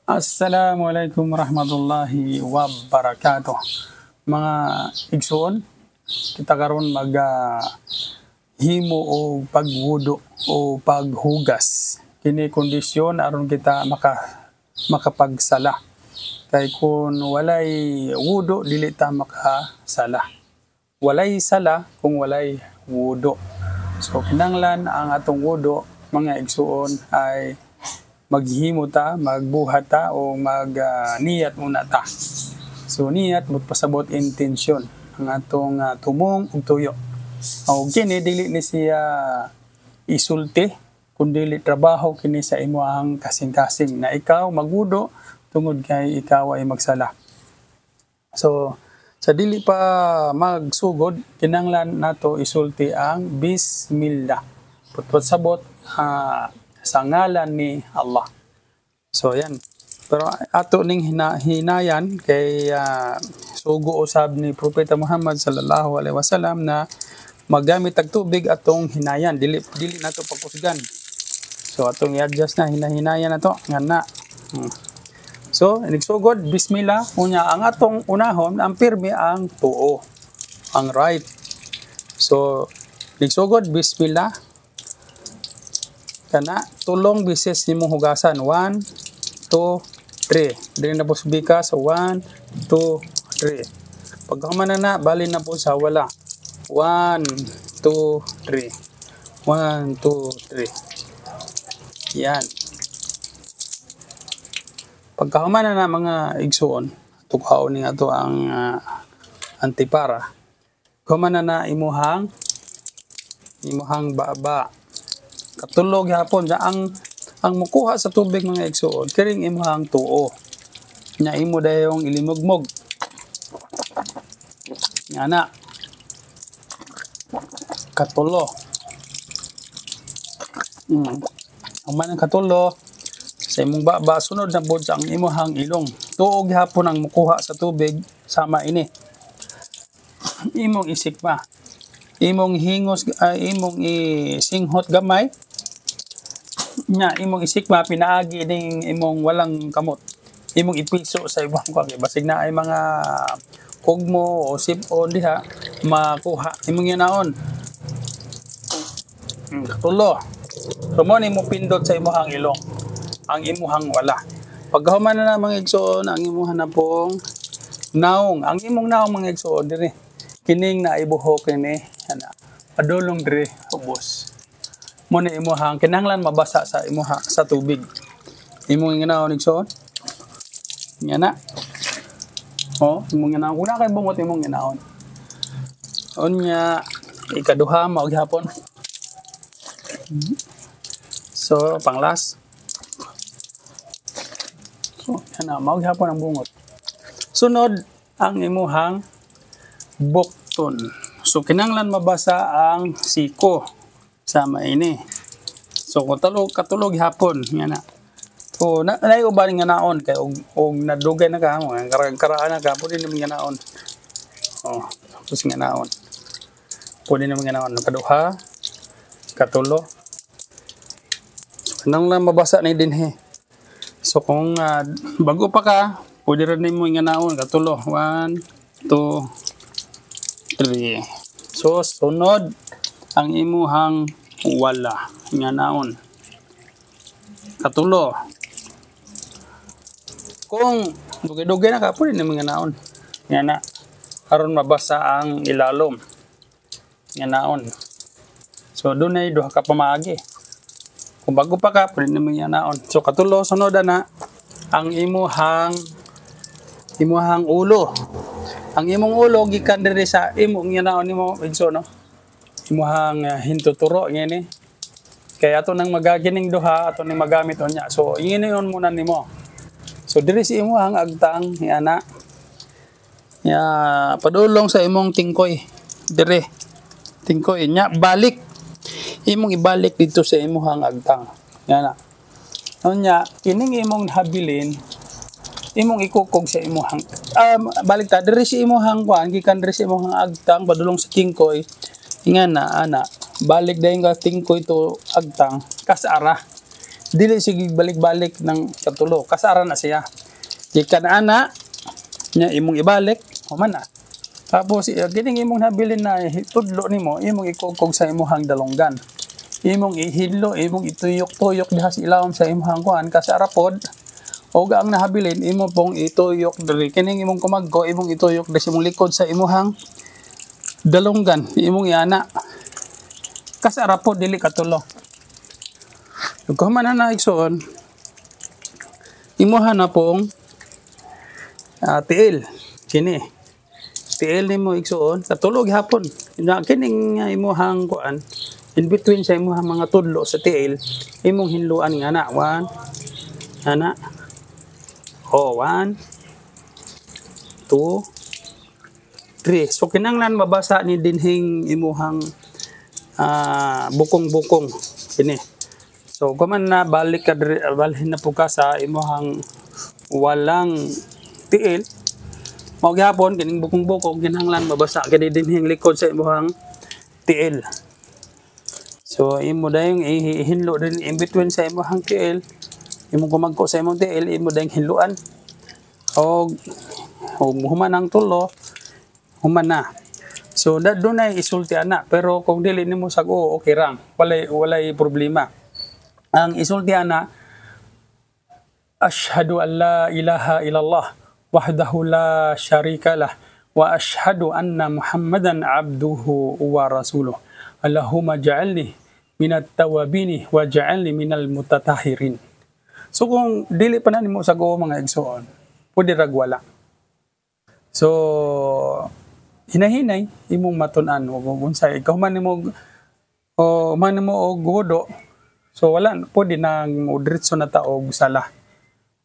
Assalamualaikum warahmatullahi wabarakatuh. Mga igsoon, kita karon mag himo o pagwudo o paghugas. Kini kondisyon aron kita makapagsala. Kay kung walay wudo, dili ta makasala. Walay sala kung walay wudo. So kinanglan ang atong wudo, mga igsuon, ay maghimo ta, magbuhat ta o mag niyat muna ta. So niyat mo pasabot intensyon ang atong tumong ug tuyo. O kini dili ni siya isulti kun dili trabaho kini sa imuhang kasing-kasing na ikaw magwudo tungod kay ikaw ay magsala. So sa dili pa magsugod, kinanglan nato isulti ang bismillah. Putput sabot sa ngalan ni Allah. So yan. Pero ato ning hinayan kay sugo usab ni Propeta Muhammad sallallahu alaihi wasallam na maggamit og tubig atong hinayan, dili dili nato pagkusgan. So atong i-adjust na hinahinayan nato nga na. So nigsugod, bismillah, unya ang atong unahon ang pirmi ang tuo, ang right. So nigsugod, bismillah, kana tulong bisis nimong hugasan. 1, 2, 3. Dili na po sa bikas. 1, 2, 3. Pagkahuman na na, bali na po sa wala. 1, 2, 3. 1, 2, 3. Yan. Pagkahuman na na, mga igsuon, tukhaon ni ato ang antipara. Human na na imuhang baba. Katulog hapon ang mukuha sa tubig, mga igsuon, kiring imuhang tuo. Nya imo dayong ilimugmog. Nga na. Katulo. Ang man ang katulo sa imong baba, sunod na pod sa ang imuhang ilong. Tuo gihapon ang mukuha sa tubig sama ini. Imong isikma. Imong hingos, imong isinghot gamay. Nya imong isikma pinaagi ning imong walang kamot. Imong ipiso sa imong kay basig na ay mga kugmo o sipon diha makuha imong yanaon. Katulo. So mo ni mo pindot sa imuhang ilong. Ang imuhang wala. Pagkahuman na na, mga igsoon, ang imuha na pong naong. Ang imong naong, mga igsoon, diri. Kining na ibuhok kini ana. Padulong diri ubos. Mo na imuhang kinahanglan mabasa sa imuha sa tubig. Imong inganaon, igsoon. Nga na. Oh, imong inganaon. Una kay bungot imong inganaon. Unya ikaduha mao gihapon. So, panglas. So, yan na, mao gihapon ang bungot. Sunod, ang imuhang bukton. So, kinanglan mabasa ang siko sama ini. So, kung katulog hapon, nga na. So, na, naay uban nga naon kay og nadugay na ka, mga karaan na ka, pwede naman nga naon. Oh, tapos nga naon. Pwede naman nga naon. Kaduha, katulo. So, kinanglan mabasa ni dinhi. So, kung bago pa ka, pwede rin nimo nga naon, katulo. 1, 2, 3. So, sunod, ang imuhang wala nga naon. Katulo. Kung dugay-dugay na ka, pwede nimo nga naon. Nga na. Aron mabasa ang ilalom. Nga naon. So, dunay duha ka pamaagi. Kung bago pa ka, pwede nimo nga naon. So, katulo, sunod na ang imuhang ulo. Ang imong ulo gikan diri sa imong nga naon nimo, igso, no. Imuhang hintuturo ngene. Kaya ato nang magagining duha, ato ning magamit unya. So inginion muna nimo. So diri sa imuhang agtang yana. Ya padulong sa imong tingkoy. Diri. Tingkoy nya balik. Imong ibalik dito sa imuhang agtang. Yana. Unya kining imong habilin imong ikukog sa imuhang balik ta diri sa imuhang kuan gikan diri sa imuhang agtang padulong sa tingkoy, nga na ana, balik dayon ka tingkoy to agtang kasara. Dili sige balik-balik ng katulo. Kasara na siya. Gikan ana nya imong ibalik, human na. Tapos kining imong nabilin na tudlo nimo, imong ikugkog sa imong dalunggan. Imong ihidlo, imong ituyok-tuyok diha sa ilawom sa imong kuan kasara pod. Og ang nahabilin imo pong ituyok diri, kining imong kumagko imong ituyok diri sa imong likod sa imong dalunggan, imong iana. Kasara pod, dili katulo. Ug human na, igsoon, imuha na pong tiil. Kini tiil nimo, igsuon, katulo gihapon na kining imuhang kuan, in between sa imuhang mga tudlo sa tiil, imong hinluan nga na one ana, oh, one, two, three. So kinanglan mabasa ni dinhing imuhang bukong-bukong kini. So kuman na, balik ka diri, balhin na po ka sa imuhang walang tiil. Mao gihapon kining bukong-bukong, kinahanglan mabasa kini dinhing likod sa imuhang tiil. So imo dayong ihinlo din in between sa imuhang tiil, imong kumagko sa imong tiil, imo dayong hinluan. Og og human ang tulo, human na. So da dunay isulti ana, pero kung dili nimo sag-o, okay rang. Walay problema. Ang isulti ana: "Ashhadu an la ilaha illallah wahdahu la syarika lah wa ashhadu anna Muhammadan abduhu wa rasuluh. Allahumma ja'alni minat tawabini wa ja'alni minal mutatahirin." So kung dili pa na nimo sag-o, mga igsoon, pwede rag wala. So hinahinay imong matun-an ug unsa ikaw man nimo o man nimo og wudo. So wala, pwede nang diretso na ta og sala.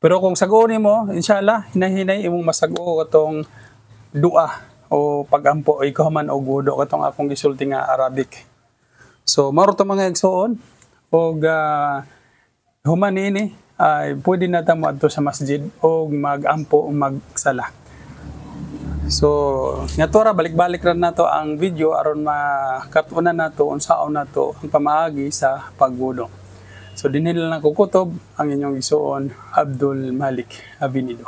Pero kung sag-o nimo, inshallah, hinahinay imong masag-o katong dua o pagampo ikaw man og wudo, katong akong gisulti nga Arabic. So mao to, mga igsoon, og human niini ay pwede na ta moadto sa masjid og magampo o magsala. So, nga ra, balik-balik ra nato ang video aron makatunan nato unsaon nato ang pamaagi sa pagwudo. So dinhi lang kukutob ang inyong igsuon, Abdul Malik Avenido.